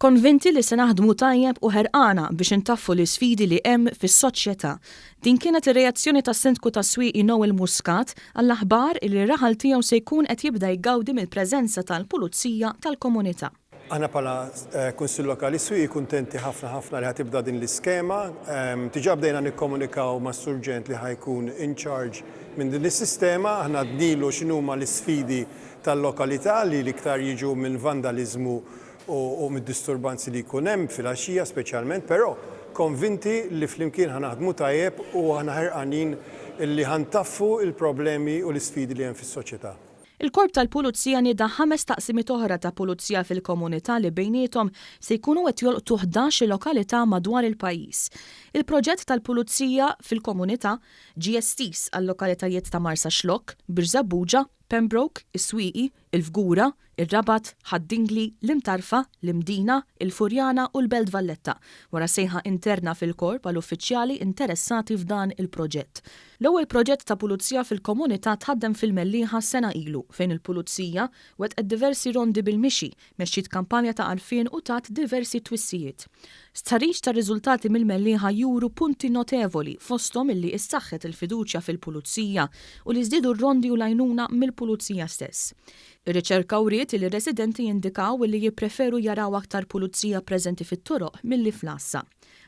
Konvinti li se naħdmu tajjeb u ħerqana biex intaffu l-isfidi li hemm fis-soċjetà. Din kienet ir-reazzjoni tas-Sindku tas-Swieqi Noel Muscat għall-aħbar li r-raħal tiegħu se jkun qed jibda jgawdi mill-preżenza tal-Pulizija tal-komunità. Aħna bħala Kunsill Lokali Swieqi kuntenti ħafna ħafna li ħa tibda din l-iskema. Diġà bdejna nikkomunikaw mas-Surġent li ħa jkun in charge minn din is-sistema. Aħna għadnilu x'inhuma l-isfidi tal-lokalità li l-iktar jiġu minn vandaliżmu u mid-disturbanzi li jkun hemm filgħaxija speċjalment, però konvinti li flimkien ħa naħdmu tajjeb u aħna ħerqanin li ħa ntaffu l-problemi u l-isfidi li hemm fis-soċjetà. Il-Korp tal-Pulizija nieda ħames taqsimiet oħra ta' Pulizija fil-komunità li bejniethom se jkunu qed jolqtu 11-il lokalità madwar il-pajjiż. Il-proġett tal-Pulizija fil-komunità ġie estiż għal-lokalitajiet ta' Marsaxlokk, Birżebbuġa, Pembroke, is-Swieqi, il-Fgura, ir-Rabat, Ħad-Dingli, l-Imtarfa, l-Imdina, il-Furjana u l-Belt Valletta, wara sejħa interna fil-Korp għal uffiċjali interessati f'dan il-proġett. L-ewwel proġett ta' pulizija fil-komunità tħaddem fil-Mellieħa sena ilu, fejn il-pulizija wettqet diversi rondi bil-mixi, mexxiet kampanja ta' għarfien u tat diversi twissijiet. Stħarriġ tar-riżultati mill-Mellieħa juru punti notevoli fosthom illi issaħħet il-fiduċja fil-pulizija u li żdiedu r-rondi u l-għajnuna mill-pulizija stess. Ir-riċerka wriet illi r-residenti jindikaw illi jippreferu jaraw aktar pulizija preżenti fit-toroq milli fl-għassa.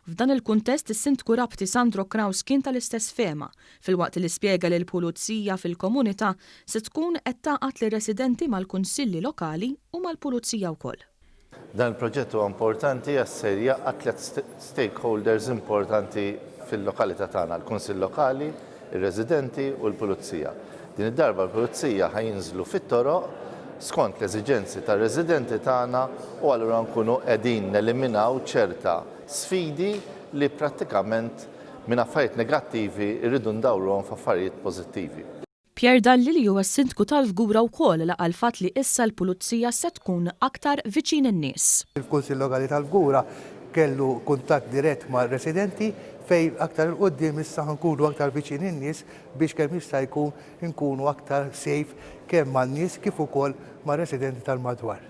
F'dan il-kuntest is-Sindku Rabti Sandro Craus kien tal-istess fehma, filwaqt li spjega li l-Pulizija fil-komunità se tkun qed tgħaqqad lir-residenti mal-kunsilli lokali u mal-Pulizija wkoll. Dan il-proġett huwa importanti għax ser jgħaqqad tliet stakeholders importanti fil-lokalità tagħna, il-Kunsill Lokali, ir-residenti u l-Pulizija. Din id-darba l-Pulizija ħa jinżlu fit-toroq skont l-eżiġenzi tar-residenti tagħna u allura nkunu qegħdin neliminaw ċerta sfidi li prattikament minn affarijiet negattivi rridu ndawruhom f'affarijiet pożittivi. Pierre Dalli li huwa s-Sindku tal-Fgura wkoll laqa' l-fatt li issa l-Pulizija se tkun aktar viċin in-nies. Il-Kunsill Lokali tal-Fgura kellu kuntatt dirett mar-residenti fejn aktar 'il quddiem issa ħa nkunu aktar viċin in-nies biex kemm jista' jkun inkunu aktar safe kemm man-nies kif ukoll mar-residenti tal-madwar.